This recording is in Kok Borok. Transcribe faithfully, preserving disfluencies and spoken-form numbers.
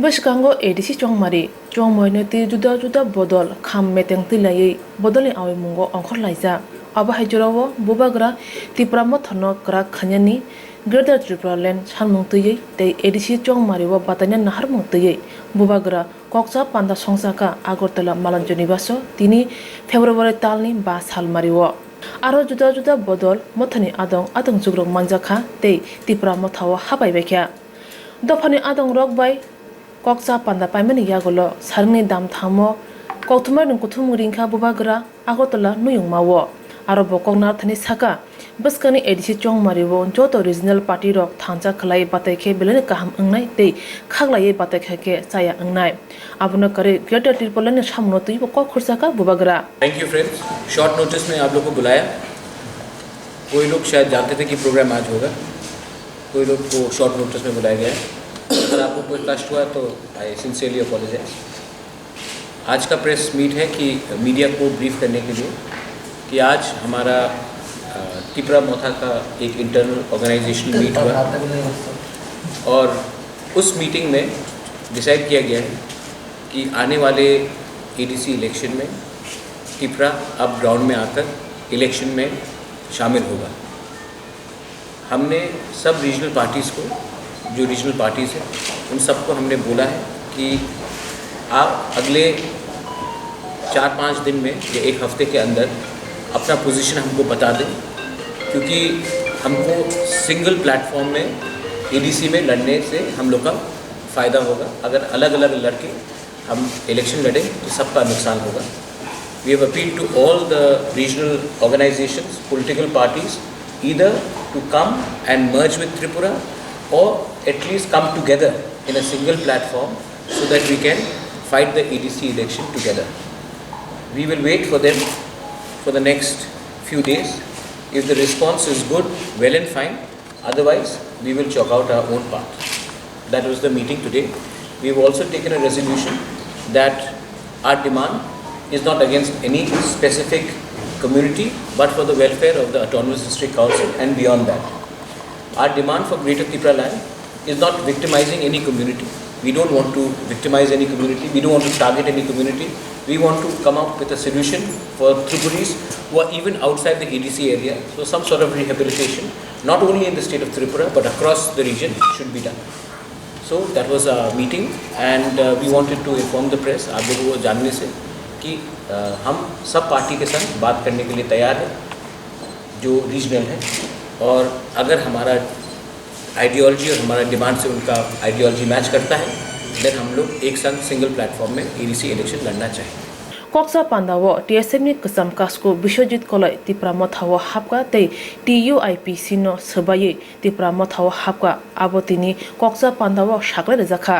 Bwskango A D C chongmari, chongmarino tei juda juda bodol kham meteng twilaiwi bodolni awimungo ongkhorlaijak. Abo hai jorao Bubagra Tipra Mothano kwrak khainani Greater Tipraland sanmung twiwi tei A D C chongmario bataina naharmung twiwi Bubagra kokcha panda songchakha Agartala Malanjanibaso tini February talni ba salmario. Aro juda juda bodol mothani adong adong jugrok manjakha tei Tipra Mothao habai baikha. Dophani adongrok bai kokcha panda paimani yagulo saringni damthamo kokthumnairok kuthumung ringkha Bubagra Agartala nuyungmao. Aro bo kok narwkthani saka, bwskangni A D C chongmario joto regional party rok thansa khlai batai khe belaini kaham wngnai tei khaklaiwi batai kha khe chaya wngnai. Abono kwrwi Greater Tipralandni samungno twibo kok khursakha Bubagra. Thank you friends, short notice में आप लोग को बुलाया। कोई लोग शायद जानते थे कि प्रोग्राम आज होगा, कोई लोग को शॉर्ट नोटिस में बुलाया गया है। अगर आपको कोई कष्ट हुआ तो I sincerely apologize। आज का प्रेस मीट है कि मीडिया को ब्रीफ करने के लिए कि आज हमारा, अ, तिपरा मोथा का एक इंटरनल ऑर्गेनाइजेशनल मीट हुआ और उस मीटिंग में डिसाइड किया गया है कि आने वाले एडीसी इलेक्शन में तिपरा अब ग्राउंड में आकर इलेक्शन में शामिल होगा। हमने सब रीजनल पार्टीज़ को, जो रीजनल पार्टीज़ हैं, उन सबको हमने बोला है कि आप अगले चार पाँच दिन में या एक हफ्ते के अंदर अपना पोजीशन हमको बता दें, क्योंकि हमको सिंगल प्लेटफॉर्म में एडीसी में लड़ने से हम लोग का फ़ायदा होगा। अगर अलग-अलग लड़के हम इलेक्शन लड़ें तो सबका नुकसान होगा। We have appealed to all the regional organizations, political parties, either to come and merge with Tripura or at least come together in a single platform so that we can fight the A D C election together. We will wait for them for the next few days. If the response is good, well and fine. Otherwise, we will chalk out our own path. That was the meeting today. We have also taken a resolution that our demand is not against any specific community, but for the welfare of the Autonomous District Council and beyond that. Our demand for Greater Tipraland is not victimizing any community. We don't want to victimize any community. We don't want to target any community. We want to come up with a solution for Tripuris who are even outside the A D C area. So some sort of rehabilitation, not only in the state of Tripura, but across the region should be done. So that was a meeting and, uh, we wanted to inform the press, आप लोगों को जानने से कि, uh, हम सब पार्टी के साथ बात करने के लिए तैयार हैं, जो रीजनल है, और अगर हमारा आइडियोलॉजी और हमारा डिमांड से उनका आइडियोलॉजी मैच करता है, देन हम लोग एक साथ सिंगल प्लेटफॉर्म में एडीसी इलेक्शन लड़ना चाहेंगे। Kokcha pandao T S F ni kwcham kasku Biswajit Koloi Tipra Mothao hapkha tei T U I P C no swbaiwi Tipra Mothao hapkha, abo tini Kokcha pandao saklai rwjakha.